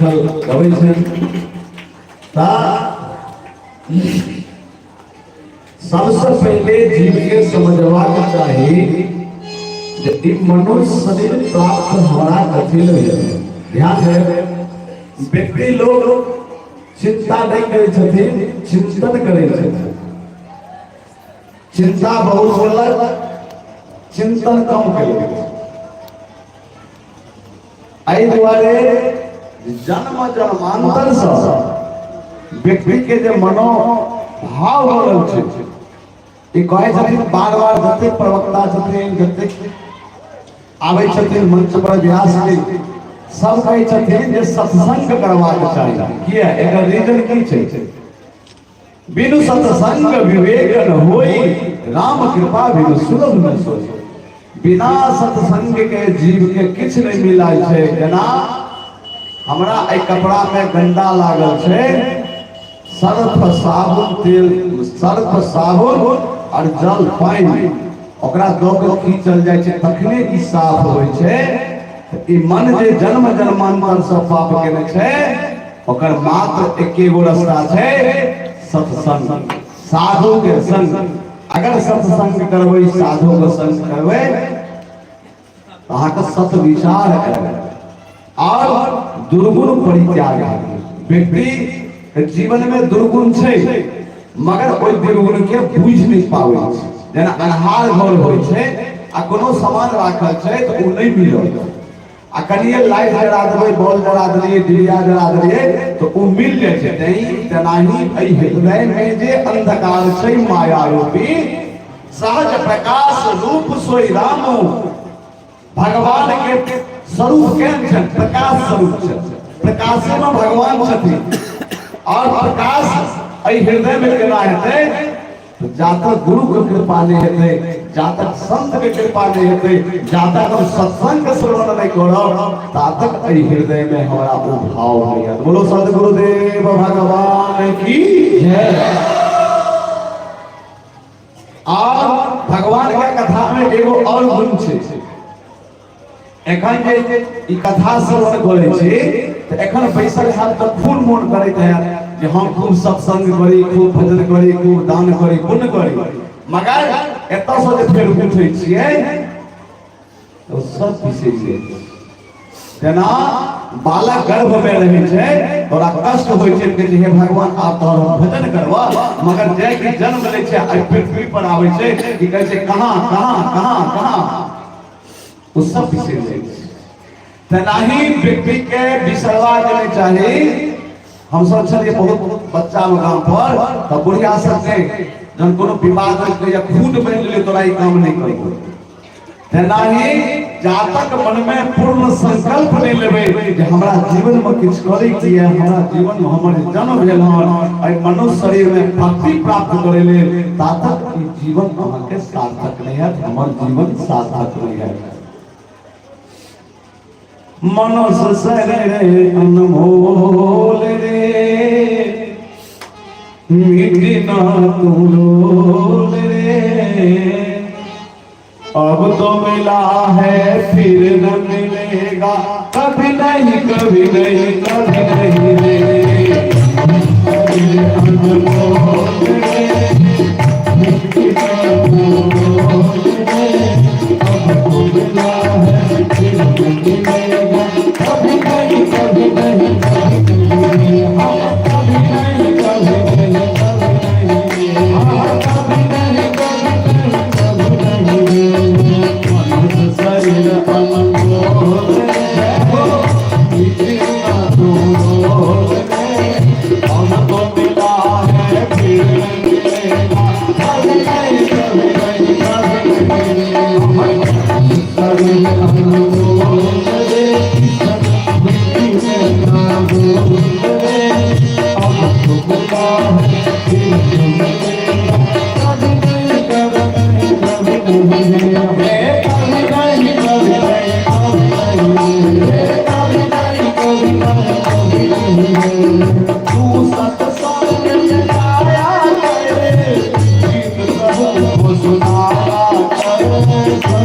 गबै छनि। तऽ सबसँ पहिले जीव के समझबाक चाही जे ई मनुष्य शरीर प्राप्त हमरा कथी लेल। ध्यान है, व्यक्ति लोग चिंता नहीं करै छथिन, चिंतन करै छथिन। चिंता बहुत होलक, चिंतन कम केलक। एहि दुआरे जन्म जन्मांतर से व्यक्ति के जे मनोभाव बनल छै, ई कहै छथिन बार बार जतेक प्रवक्ता छथिन, जतेक आबै छथिन मंच पर व्यास जी, सब कहै छथिन जे सत्संग करबाक चाही। किया? एकर रीजन की छै? बिनु सत्संग विवेक न होई, राम कृपा बिनु सुलभ न सोई। बिना सत्संग के जीव के किछु नहि मिलै छै। जेना हमरा एहि कपड़ा में गंदा लागल छै, सर्फ साबुन तेल, सर्फ साबुन और जल पानि ओकरा दऽ के खींचल जाइ छै, तखने ई साफ होइ छै। ई मन जे जन्म जन्मांतर से पाप केने छै, ओकर मात्र एके गो रास्ता छै, सत्संग, साधु के संग। अगर सत्संग करबै, साधु के संग करबै, तऽ अहाँके सत विचार आयत और दुर्गुण परित्याग हैत। व्यक्ति के जीवन में दुर्गुण छै, मगर ओहि दुर्गुण के बुझि नहि पाबै छै। जेना अन्हार घर होइ छै आ कोनो सामान राखल छै, तऽ ओ नहि मिलत, आ कनिए लाइट जरा देबै, बॉल जरा देलियै, डिबिया जरा देलियै, तऽ ओ मिल जाइ छै। तेनाही एहि हृदय में जे अंधकार छै माया रूपी, सहज प्रकाश रूप सोई रामो। भगवान के स्वरूप केहन छनि? प्रकाश स्वरूप छनि। प्रकाशे में भगवान छथिन। और प्रकाश एहि हृदय में केना हेतै? जा तक गुरु के कृपा नहीं हेतै, जा तक संत के कृपा नहीं हेतै, जा तक हम सत्संग के श्रवण नहीं करब, ता तक एहि हृदय में हमरा ओ भाव नहीं आयत। बोलो सदगुरुदेव भगवान की जय। और भगवान के कथा में एगो और गुण छै। एखन जे ई कथा श्रवण करै छी, तऽ एखन बैसल हैत तऽ खूब मोन करैत हैत जे हम खूब सत्संग करी, खूब भजन करी, खूब दान करी, पुण्य करी। मगर एतऽ से जे फेर उठै छियै तऽ सब बिसरि जाइ छै। जेना बालक गर्भ में रहै छै, तोरा कष्ट होइ छै, कहै छै, हे भगवान, आब तोहर हम भजन करबा। मगर जाय कि जन्म लै छै, आइ पृथ्वी पर आबै छै, ई कहै छै, कहाँ कहाँ कहाँ कहाँ? ओ सब बिसरि जाइ छै। तेनाही व्यक्ति के बिसरबाक नहि चाही। हमसब छलियै बहुत बच्चा मे गाम पर, तऽ बुढ़िया सबके जहन कोनो विवाद होइत रहै, खून बनि गेलै, तोरा ई काम नहि करबो। तेनाही जातक मन में पूर्ण संकल्प नहीं लेबै जे हमरा जीवन में किछु करे के है, हमरा जीवन में हमर जन्म भेल हन एहि मनुष्य शरीर में भक्ति प्राप्त करे लेल, तातक ई जीवन अहाँके सार्थक नहीं हैत, हमर जीवन सार्थक नहीं हैत। मनुष्य शरीर अनमोल रे, मिटी ना तू रोल रे। अब तो मिला है, फिर न मिलेगा कभी नहीं, कभी नहीं, कभी नहीं रे। अनमोल रे, मिटी ना तू रोल रे। अब तो मिला है, फिर न मिलेगा कभी नहीं, कभी नहीं, कभी नहीं। हाँ, कभी नहीं, कभी नहीं, कभी नहीं। हाँ, कभी नहीं, कभी नहीं, कभी नहीं रे। मनुष्य शरीर अनमोल रे, मिटी ना तू रोल रे। अब तो मिला है, फिर न मिलेगा कभी नहीं, कभी नहीं, कभी नहीं। शरीर अनमोल रे, मिटी ना रोल रे। अब तो मिला है, फिर न मिलेगा कभी नहीं, कभी नहीं, कभी नहीं रे। कभी नहीं, कभी नहीं, कभी नहीं रे। कभी नहीं, कभी नहीं, कभी नहीं रे। तू सत्संग जगाया करे, गीत सबको सुनाया करे। तू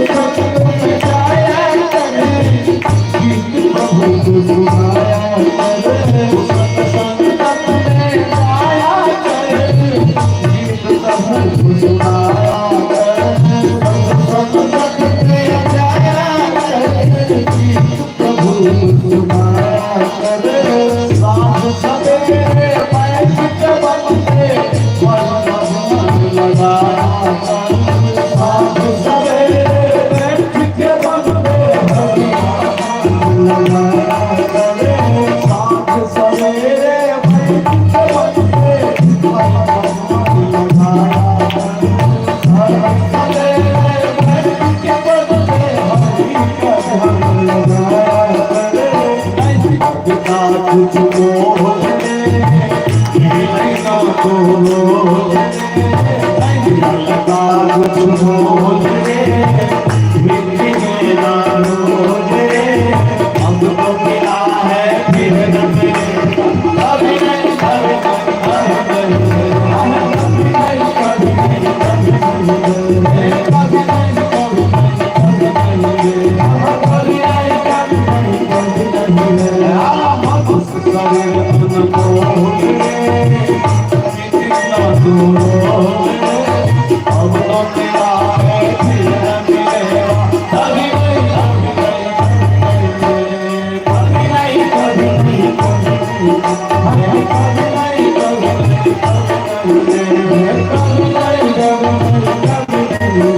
सत्संग जगाया करे, गीत प्रभु को सुनाया ललका कुछ मोल मिले ना तो ललका कुछ मोल मिट्टी में ना रोज रे, हमको मिला है फिर न मिलेगा, कभी नहीं कभी नहीं कभी नहीं कभी नहीं कभी नहीं कभी नहीं कभी नहीं मनुष्य शरीर अनमोल रे, कितना दूर अब तो तेरा है फिर न मिलेगा, कभी नहीं कभी नहीं कभी नहीं कभी नहीं कभी नहीं कभी नहीं कभी नहीं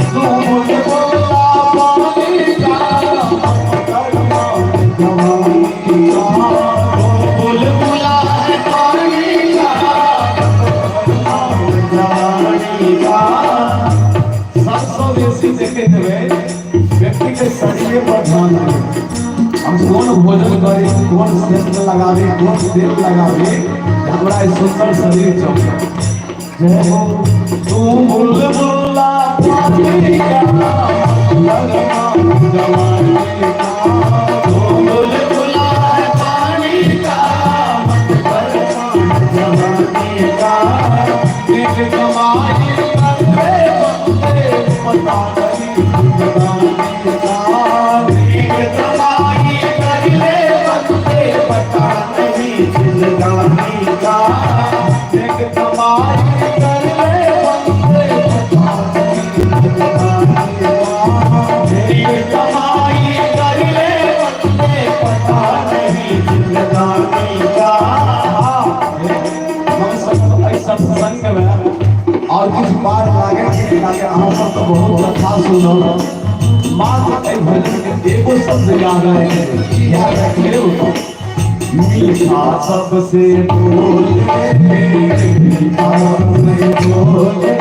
तू मुझे बोला पानी का जवानी का, बुलबुला है पानी का जवानी का। सबसँ बेसी देखैत हेबै व्यक्ति के शरीर पर ध्यान दियौ। हम कोन भोजन करी, कोन सेंट लगाबी, कोन तेल लगाबी जे हमरा ई सुंदर शरीर चमकै। जय हो तू बुलबुला पानी का लगना जवानी का, तू बुलबुला है पानी का जवानी का, दिल कमाई करते बंदे पता नहीं जिंदगानी का, दिल कमाई कर ले बंदे पता नहीं जिंदगानी का, दिल कमाई कर ले बंदे पता नहीं जिंदगानी का, दिल कमाई कर ले बंदे पता नहीं जिंदगानी का। हम सब एहि सत्संग में और किछु पार लागे कि लागे, अहाँ सब तऽ बहुत कथा सुनल, मात्र एहि भजन के एगो शब्द याद रखे, याद रखले। मीठा सबसे बोले, मीठा सबसे बोले,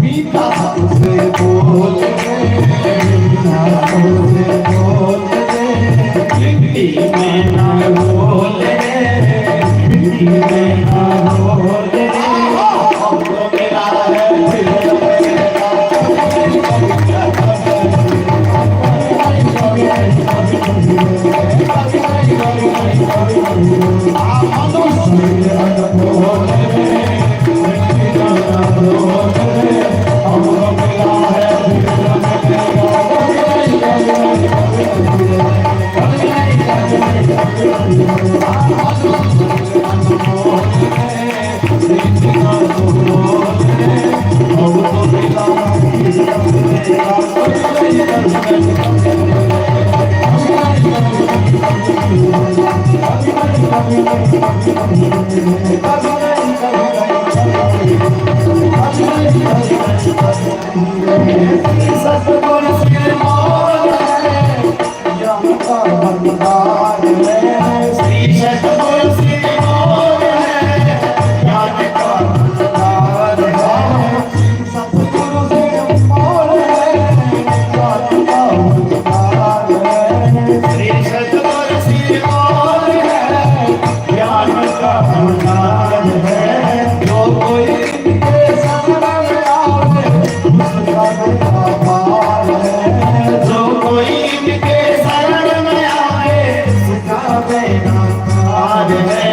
मीठा सबसे बोले, मीठा सबसे बोले, मिट्टी में ना बोले, मिट्टी में ना बोले, हमको मिला है फिर मिलेगा। सतगुरु से मोल है, ज्ञान का भंडार है, श्री सतगुरु से मोल है, ज्ञान का भंडार है, सतगुरु से मोल है, ज्ञान का भंडार है, श्री सतगुरु से मोल है, ज्ञान का भंडार है, जो कोई इनके शरण में आवे उसका बेड़ा पार है, जो कोई इनके शरण में आए उसका बेड़ा पार है,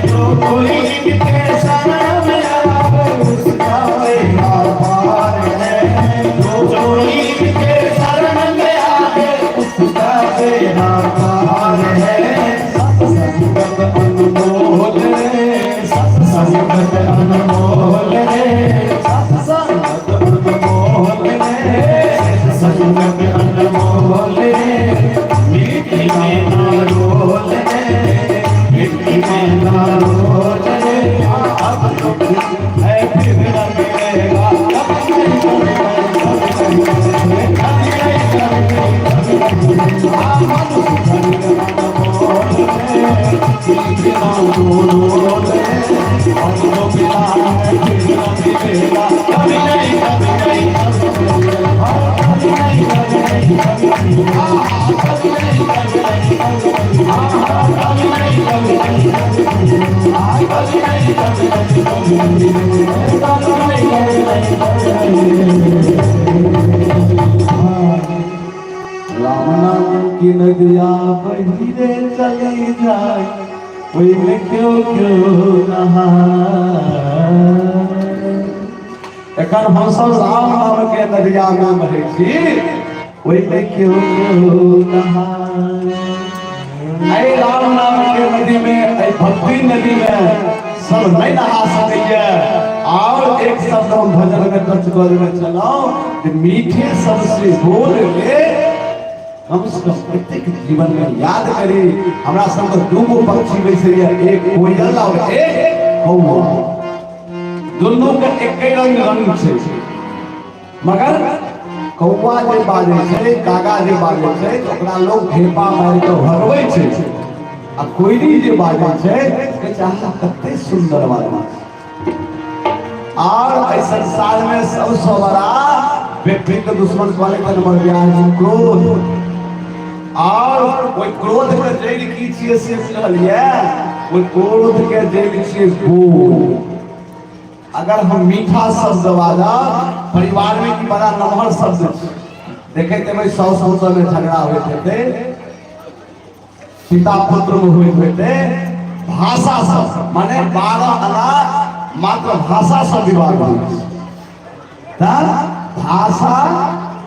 जो कोई इनके शरण में आए उसका बेड़ा पार है, जो कोई इनके शरण में आए उसका बेड़ा पार है। सतसंगत अनमोल रे, सतसंगत अनमोल रे, सतसंगत अनमोल रे, सतसंगत अनमोल रे, मिट्टी में ना रोल रे, मिट्टी में ना रोल रे, अब तो है फिर न मिलेगा, कभी नहीं कभी नहीं कभी नहीं कभी नहीं। राम नाम की नदिया बही रे चली जाए, ओहिमे क्यों क्यों नहाय। एखन हमसब राम नाम के नदिया में बहै छी, ओहिमे क्यों क्यों नहाय। एहि राम नाम के नदी में, एहि भक्ति नदी में सब नहीं नहा सकैया। और एक शब्द हम भजन में टच कऽ देने छलहुँ जे मीठे सबसे बोल ले, कम से कम एतेक जीवन में याद करी। हमरा सबके दू गो पक्षी बैसैया, एक कोयल और एक कौआ। दुनू के एके रंग रंग छै, मगर कौआ जे बाजै छै, कागा जे बाजै छै, तऽ ओकरा लोग ढेपा मारि कऽ भगबै छै, आ कोयली जे बाजै छै, कहै छै आहा कते सुन्दर बाजै छै। और एहि संसार में सबसँ बड़ा व्यक्ति के दुश्मन कहले तन हमर बिहार जी क्रोध। और ओहि क्रोध के जड़ि की छियै से बुझलियै? ओहि क्रोध के जड़ि छियै बोल। अगर हम मीठा शब्द बाजब परिवार में, की बड़ा नमहर शब्द छै, देखैत हेबै साउस ससुर में झगड़ा होइत हेतै, पिता पुत्र में होइत हेतै, भाषा सब माने 12 आना मात्र भाषा से विवाद होइ छै। तऽ भाषा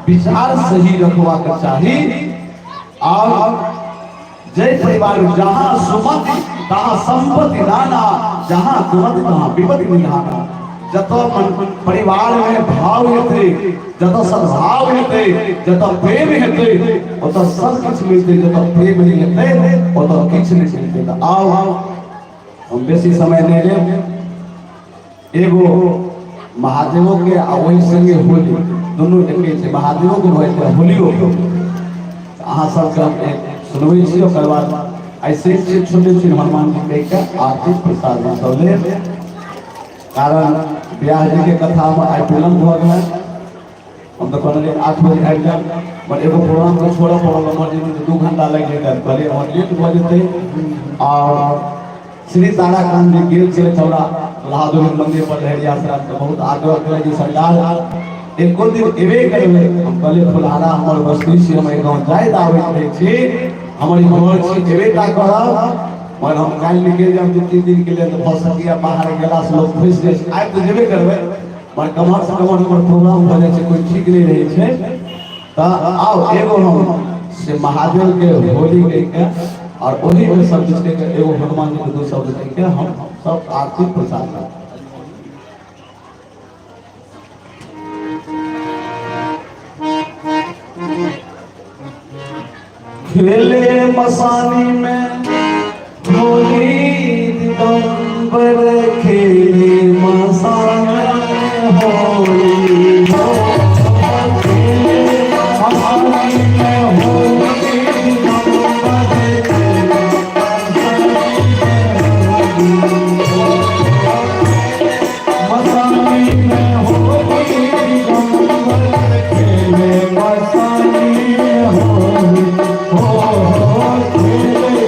विचार सही रखबाक चाही। और जय परिवार जहां सुमति तहां संपत्ति नाना, जहां कुमति तहां विपत्ति निधाना। जतऽ मन परिवार में भाव हेतै, जतऽ सद्भाव हेतै, जतऽ प्रेम हेतै, ओतऽ सब किछु मिलतै। जतऽ प्रेम नहि हेतै, ओतऽ किछु नहि मिलतै। तऽ आउ, हम बेसी समय नहि लेब। एगो महादेवो के आ ओहि संगे होली दुनू एके छै। महादेवो के भऽ जेतै, होलियो के। अहाँ सबके हम एक सुनबै छी, ओकर बाद ऐसे छियै छोटे छिन हनुमान जी कहि के आरती प्रसाद सब लेब। कारण ब्याह जी के कथा में आइ विलम्ब भऽ गेल। हम तऽ कहने रहियै 8 बजे आबि जायब, मगर एगो प्रोग्राम के छोड़ऽ पड़ल हमर, जे 2 घंटा लागि जेतै। कहलियै हमर लेट भऽ जेतै। और श्री ताराकांत जी गेल छलै हमरा बहादुर मंदिर पर लहेरियासराय, तऽ बहुत आग्रह केलक जे सरकार एको दिन एबे करबै। हम कहलियै फुलहारा हमर बस्ती छी, हम एहि गाँव जाइत आबैत रहै छी, हमर ई घर छी, एबे टा करब। मगर हम काल्हि निकलि जायब 2-3 दिन के लिए, तऽ भऽ सकैए बाहर गेलासँ लोक फँसि जाइ छै। आबि तऽ जेबे करबै, मगर कमहर से कमहर हमर प्रोग्राम भऽ जाइ छै, कोइ ठीक नहि रहै छै। तऽ आउ एगो हम से महादेव के होली कहि के और ओही में सब किछु कहि के एगो हनुमान जी के 2 शब्द कहि के हम सब आरती प्रसाद लेब। खेले मसानी में होली दिगंबर, खेले मसानी में होली, खेले मसानी में होली दिगंबर, मसानी में होली दिगंबर, खेले मसानी में होली, हो हो खेले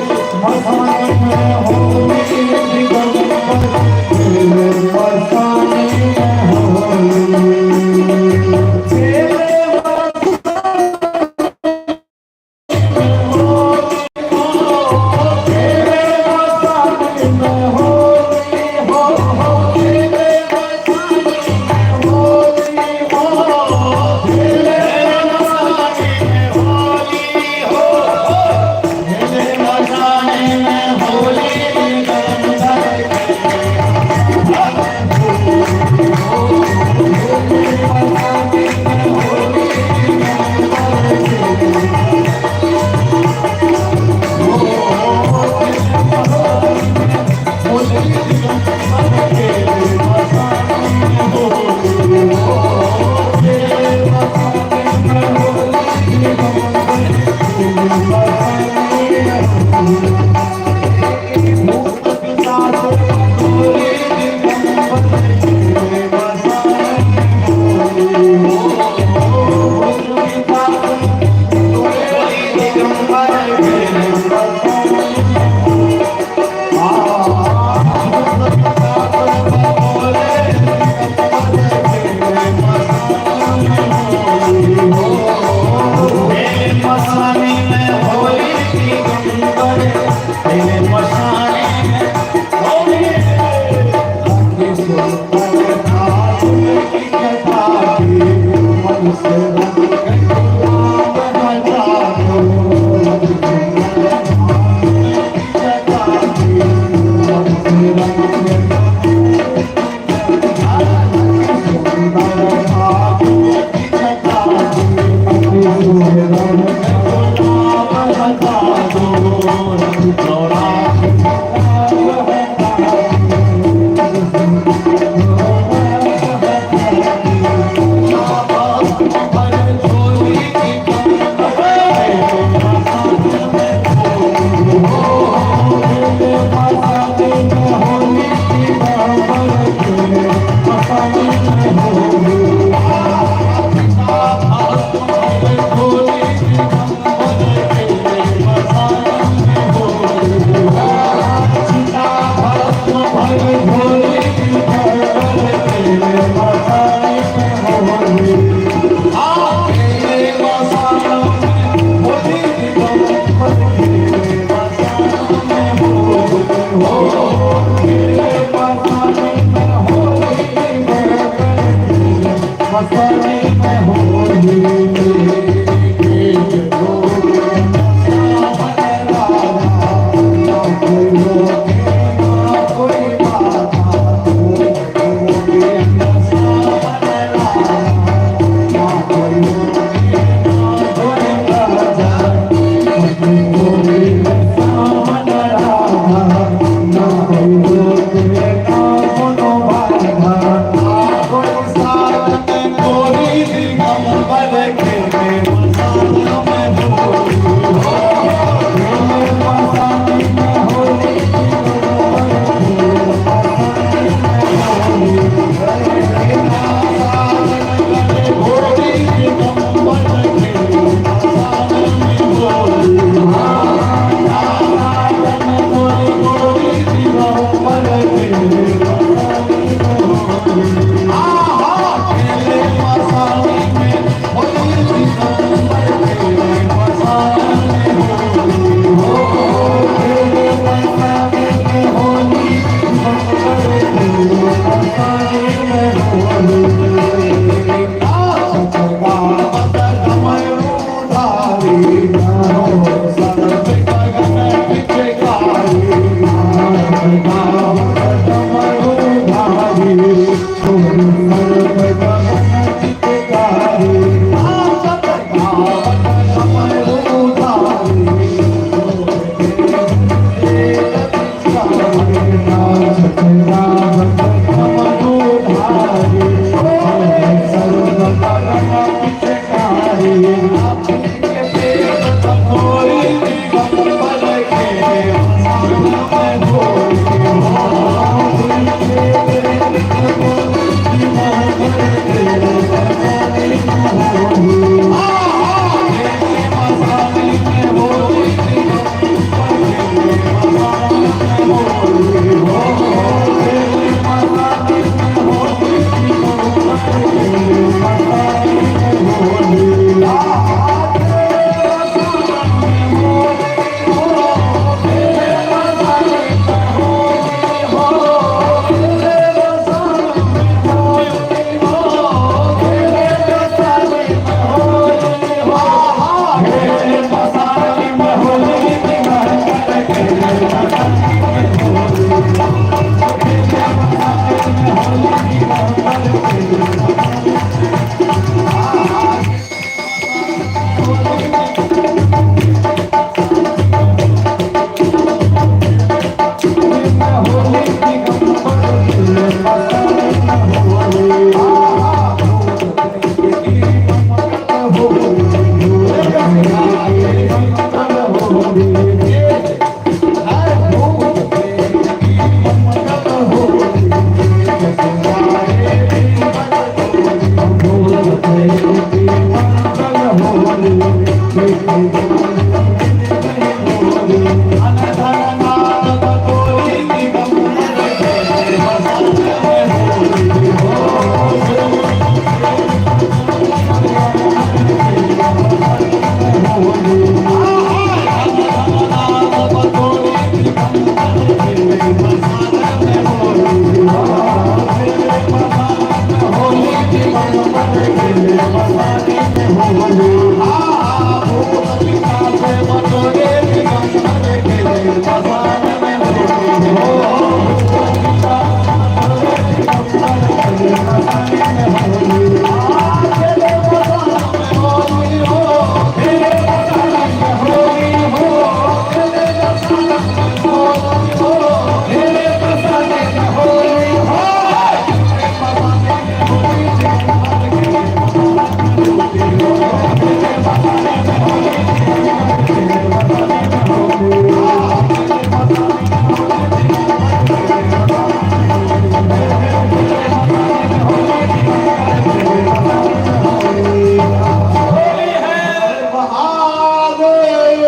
महादेव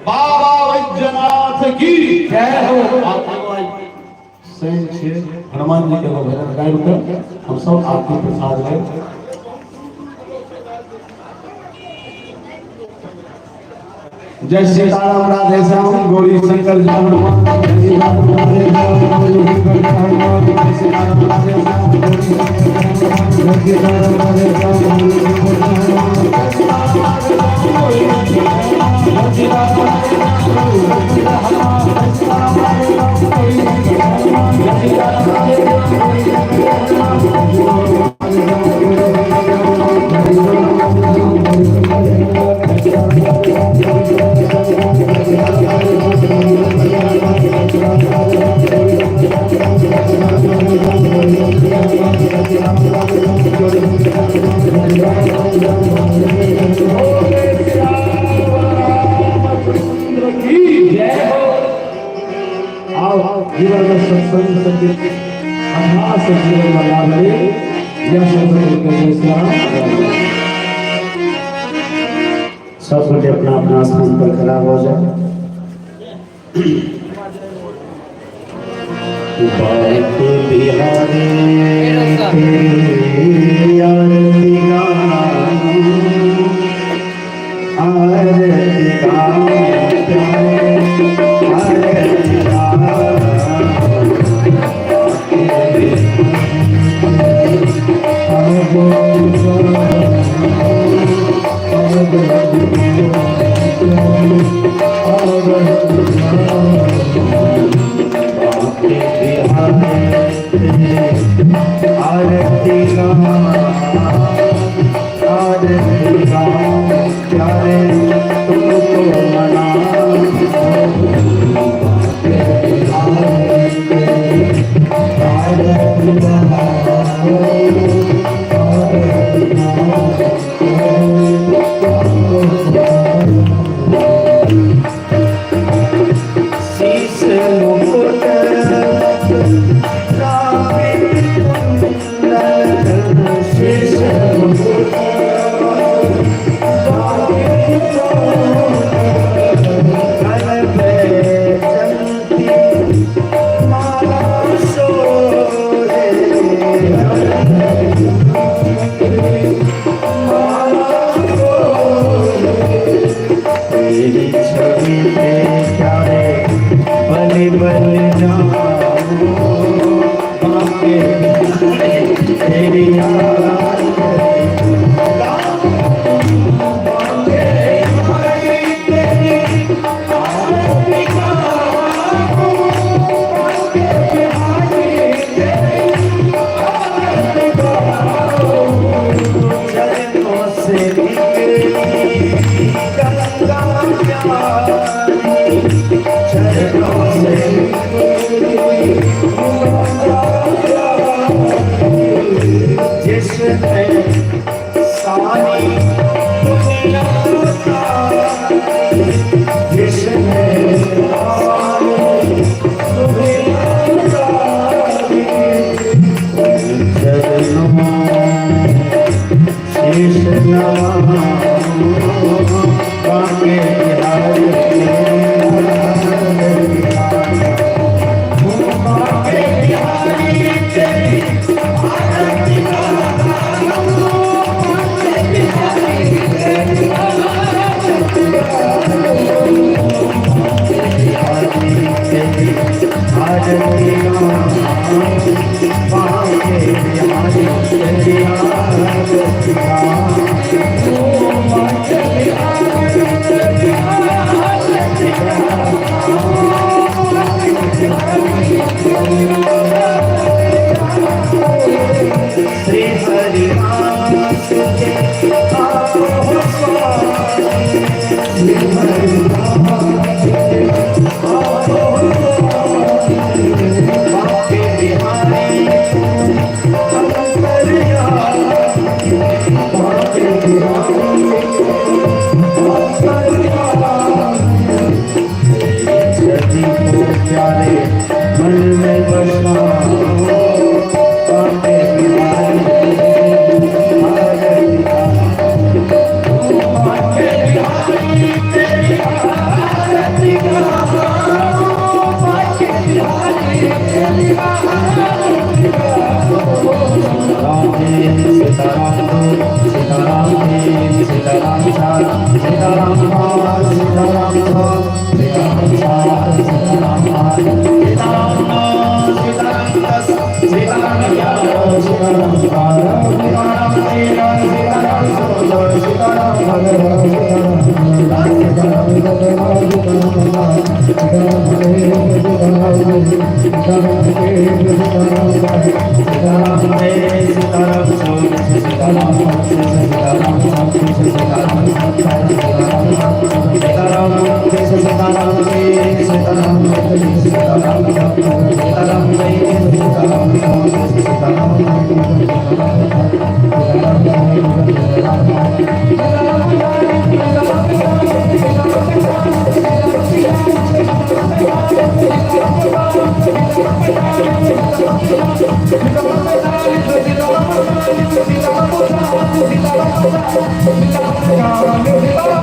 बाबा वैद्यनाथ की जय हो। सैन छियै हनुमान जी के एगो भजन गाबि कऽ हम सब आरती प्रसाद लेब। जय सीताराम राधे श्याम गौरी शंकर जय हनुमान। जय सीताराम राधे श्याम गौरी शंकर जय हनुमान। जय सीताराम राधे श्याम गौरी शंकर जय हनुमान। जय सीताराम राधे श्याम गौरी शंकर जय हनुमान। जय सीताराम राधे श्याम गौरी शंकर जय हनुमान। जय सीताराम राधे श्याम गौरी शंकर जय हनुमान। जय सीताराम राधे श्याम गौरी शंकर जय हनुमान। जय सीताराम राधे श्याम गौरी शंकर जय हनुमान। जय हो। आओ जीवन में सत्संग संगीत अभ्यास जीवन में लाभ ले। यह शब्द के जय श्री राम। सब गोटे अपना अपना स्थान पर खड़ा हो जाए। बांके बिहारी तेरी आरती गाऊं, आरती गाऊं प्यारे, आरती गाऊं। बांके बिहारी आरती गाऊं, आरती गाऊं प्यारे, तुमको मनाऊं। बांके बिहारी आरती गाऊं, आरती गाऊं। शीश मुकुट शीश मुकुट गल पे चलती माला सोहे, माला सोहे। तेरी छवि पे प्यारे बलि बलि जाऊं, बांके तेरी आरती बांके तेरी आरती गाऊं। श्री हरिदास के आओ स्वामी, श्री हरिदास के आओ स्वामी, बाके बिहारी अंतर्यामी, बाके बिहारी अंतर्यामी। सजी को प्यारे मन में बसाओ, बाके बिहारी बाके बिहारी तेरी आरती गाओ, बाके बिहारी तेरी आरती गाओ। राम सीताराम सीताराम सीताराम सीताराम सीताराम सीताराम सीताराम सीताराम सीताराम दस सीताराम ग्यारह सीताराम बारह सीताराम तेरह सीताराम चौदह सीताराम सीताराम सीताराम सीताराम सीताराम सीताराम सीताराम सीताराम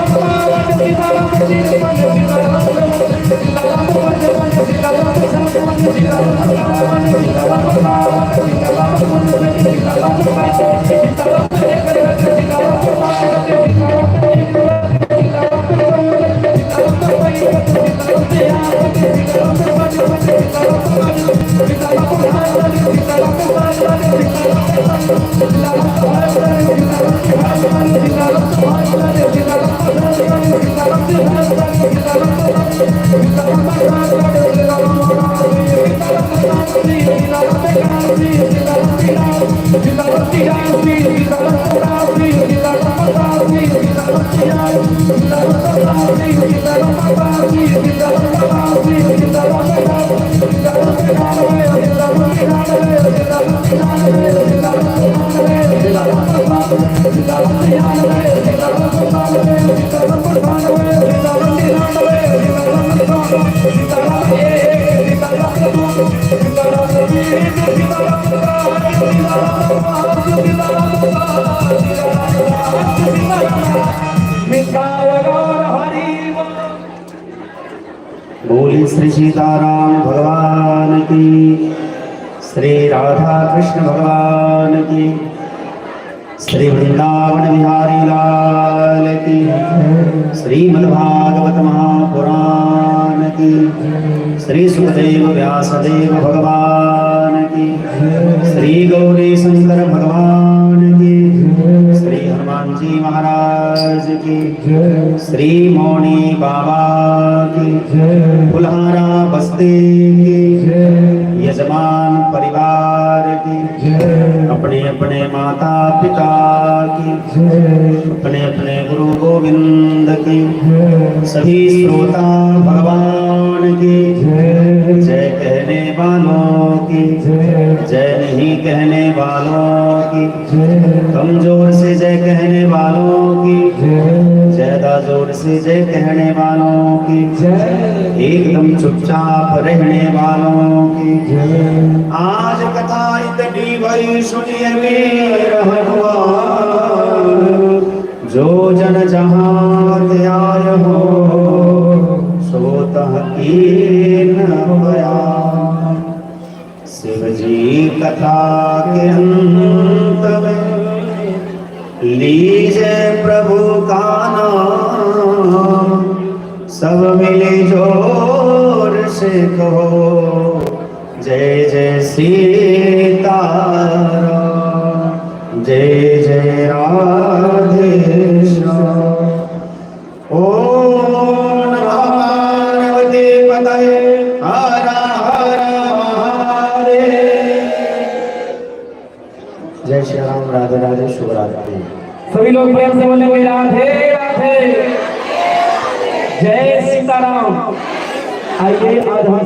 सीताराम सीताराम बोले श्री सीताराम भगवान की, श्री राधा कृष्ण भगवान की, श्री वृंदावन बिहारी लाल की, श्रीमद्भागवत महापुराण की, श्री सुखदेव व्यासदेव भगवान की, श्री गौरी शंकर भगवान की, श्री हनुमान जी महाराज की, श्री मौनी बाबा की, फुलहारा बस्ती की, यजमान परिवार की, अपने अपने माता पिता की, अपने अपने गुरु गोविंद की, सभी श्रोता भगवान की जय। कहने वालों की जय, नहीं कहने वालों की, कमजोर से जय कहने वालों की, ज्यादा जोर से जय कहने वालों की, एकदम चुपचाप रहने वालों की। आज कथा इतनी भई सुनिए वीर हनुमान, जो जन जहावत आय हो सो तह कीन बयान। शिव जी कथा के अंत में लीजे प्रभु का नाम, सब मिले जोर से कहो जय जय सीताराम। जय जय राधे श्याम। ओम नमः पार्वती पतये हर हर महादेव। जय श्री राम, राधे राधे, शुभ रात्रि। सभी लोग प्रेम से बोलेंगे राधे राधे, जय सीताराम। आइए आज हम